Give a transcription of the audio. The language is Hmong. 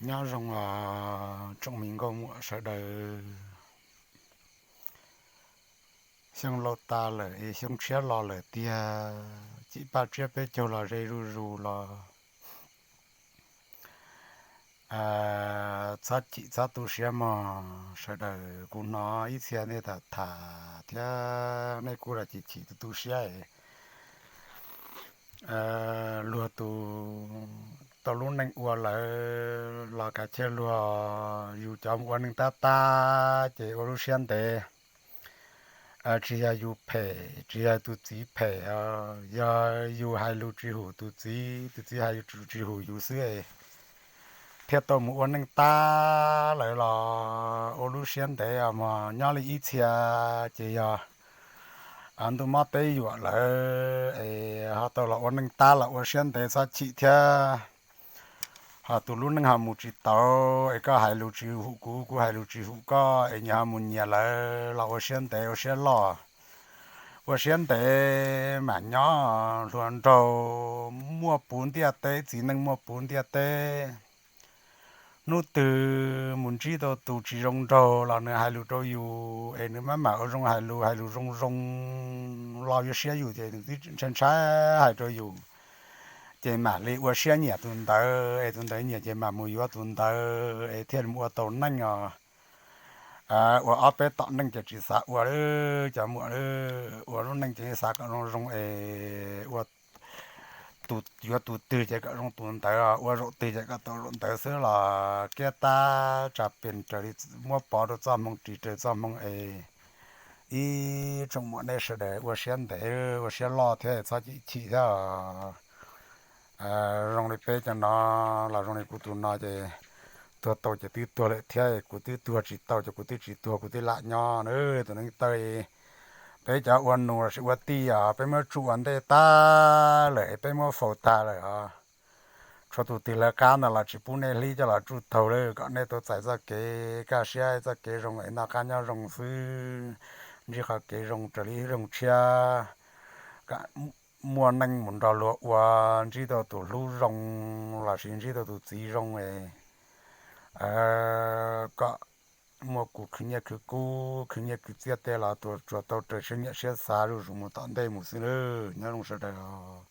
Nyob zoo os tsoom me nkauj muam sawv daws. Xyoo laus tas lawm es xyoo tshiab los lawm tiag, cim paj tsiab peb caug los ze zuj zus los txhob chim txhob tu siab mog sawv daws. Kuv hnov ib txhia nej tham tham thiab nej kuj los chim chim tu tu siab es luag tus tau lub neej ua lawm los kav tsij luag, yus cov mus ua neej tab tab ces ua lub siab ntev. Tsis yog yus phem, tsis yog tus txiv phem, yog yus hais lus tsis hum tus txiv, tus txiv hais lus tsis hum yus xwb thiaj tau mus ua neej tab lawm los ua lub siab ntev os mog. Nyob li ib txhia ces yog ntuj mob teb yuam lawm es ho tau los ua neej tab los ua siab ntev txhob chim thiab. Ho tus lub neej ho mus tsis tau es koj hais lus tsis hum kuv, kuv hais lus tsis hum koj es nyias ho mus nyias lawm los ua siab ntev ua siab loj. Ua siab ntev mas nyob hluas nraug muaj puv ntiaj teb, txiv neej muaj puv ntiaj teb. Hnub twg mus ntsib tau tus tsis zoo nraug los nws hais lus rau yus es nws mam mam ua zoo hais lus, hais lus zoo zoo los yuav siab yus ces nws twb ntshai ntshai hais rau yus, ces mam li ua siab nyiam tus ntawd es tus ntawd nyiam ces mam mus yuav tus ntawd es thiaj mus ua tau neej os. Ua ob peb tom neej ces tsis xav ua lawm cov muam, ua lub neej ces xav kom zoo zoo es ua, yuav tus twg ces kom zoo tus ntawd, ua zaum twg ces kom tau zaum ntawd xwb los kiab tab tsa pes raws li muab pov rau txoj hmoo ris raws txoj hmoo es. Ib tsoom muam nej sawv daws ua siab ntev ua siab loj thiab txhob chim chim thiab. Zoo li peb cov no los zoo li kuv tus no ces tuag tau ces twb tuag lawm thiab, kuv twb tuag tsis tau ces kuv twb tsis tuag, kuv twb lam nyob na. Tus neej tawg, peb cov ua nus los sis ua tij os peb muab tsuj ua ntej tag lawm, peb muab faus tag lawm os. Tshuav tus twg lawv qab ntawd los tsis pub nej hlib coj los tsuj taug lawm, kom nej tau txais txoj kev kaj siab txoj kev zoo es noj qab nyob zoo xwb, ntsib qhov kev zoo raws li zoo tshiab, muaj neej mus nrog luag ua, ntsib tau tus hlub zoo los sis ntsib tau tus txiv zoo es kom muaj kuv khwv nyiaj khwv kub khwv nyiaj khwv txiaj tej los tsuas tau raws siab nyiam siab xav zuj zus mus tom ntej mus xwb nawb. Nyob zoo sawv daws os.